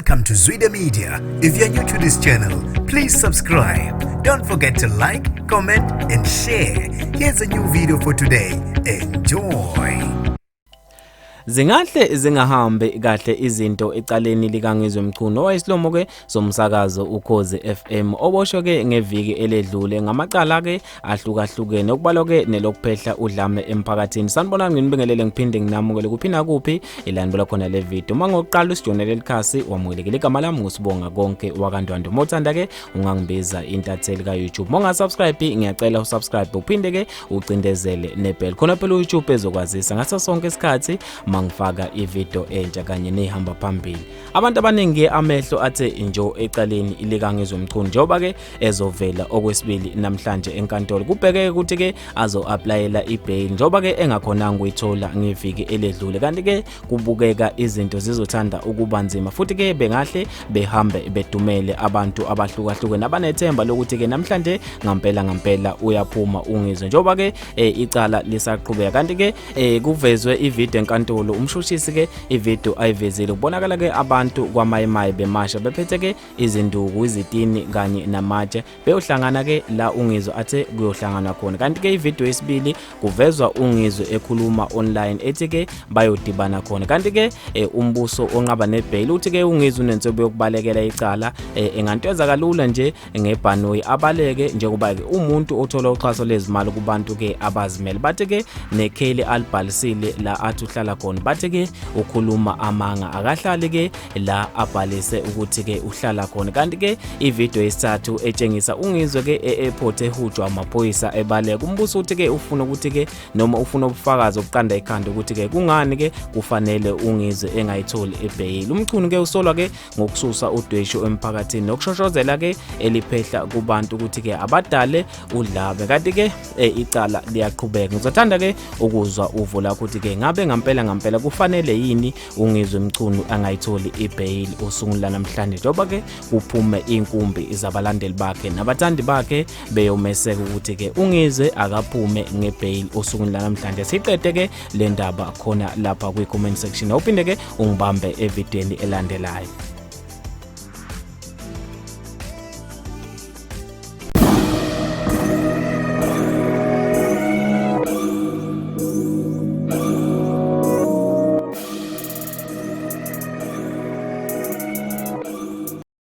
Welcome to Zwida Media. If you're new to this channel, please subscribe. Don't forget to like, comment, and share. Here's a new video for today. Enjoy. Zingahle zingahambi kahle izinto ecaleni likaNgizwe Mchunu, owayesilomo ke somsakazo Ukhozi FM, oboshwe ke ngeviki eledlule ngamacala ke ahlukahlukene, okubalwa ke nelokuphehla udlame emphakathini. Sanibonani, nginibingelele ngiphinde nginamukele kuphi nakuphi ilandela khona le video. Uma ngokuqala usijonele likhasi, wamukelekile. Igama lami nguSibonga Konke wakaNdwandwe. Mawuthanda ke ungangibiza intatheli ka YouTube. Uma ungasubscribe, ngiyacela usubscribe, uphinde ke ucindezele nebell khona phela uYouTube ezokwazisa ngaso sonke isikhathi mangifaka ivideo entsha kanye nehamba phambili. Abantu abaningi amehlo athe njo ecaleni likaNgizwe Mchunu, njengoba ke ezovela okwesibili namhlanje enkantolo. Kubhekeke ukuthi ke azo-applyela ibail, njengoba ke engakhonanga ukuyithola ngeviki eledlule. Kanti ke kubukeka izinto zizothanda ukuba nzima, futhi ke bengahle behambe bedumele abantu abahlukahlukene abanethemba lokuthi ke namhlanje ngampela ngampela uyaphuma uNgizwe, njengoba ke icala lisaqhubeka. Kanti ke kuvezwe ivideo enkantolo. Umshushisi ke ivideo ayivezile, kubonakala ke abantu kwaMayimayi bemasha bephethe ke izinduku, izitini kanye namatshe, beyohlangana ke la uNgizwe athe kuyohlangana khona. Kanti ke ivideo yesibili kuvezwa uNgizwe ekhuluma online ethi ke bayodibana khona. Kanti ke umbuso onqaba nebail uthi ke uNgizwe unenswebo yokubalekela icala, engantweza kalula nje ngebhanoyi abaleke, njengoba ke umuntu othola uxhaso lezimali kubantu ke abazimele. Bathi ke nekheli alibhalisile la athi uhlala khona, bathi ke ukhuluma amanga, akahlali ke la abhalise ukuthi ke uhlala khona. Kanti ke ivideo yesithathu etshengisa uNgizwe ke e-airport ehujwa amaphoyisa ebaleka. Umbuso uthi ke ufuna ukuthi ke noma ufuna ubufakazi obuqanda ikhanda ukuthi ke kungani ke kufanele uNgizwe engayitholi ebheyili. UMchunu ke usolwa ke ngokususa udweshu emphakathini nokushoshozela ke eliphehla kubantu ukuthi ke abadale udlame. Kanti ke icala liyaqhubeka. Ngizothanda ke ukuzwa uvo lakho ukuthi ke ngabe ngampela ngampela kufanele yini uNgizwe Mchunu angayitholi ibheyili osukwini lanamhlanje, njengoba ke kuphume inkumbi zabalandeli bakhe nabathandi bakhe beyomeseka ukuthi ke uNgizwe akaphume ngebheyili osukwini lanamhlanje. Siqede ke le ndaba khona lapha kwi-comment section, awuphinde ke ungibambe evidweni elandelayo.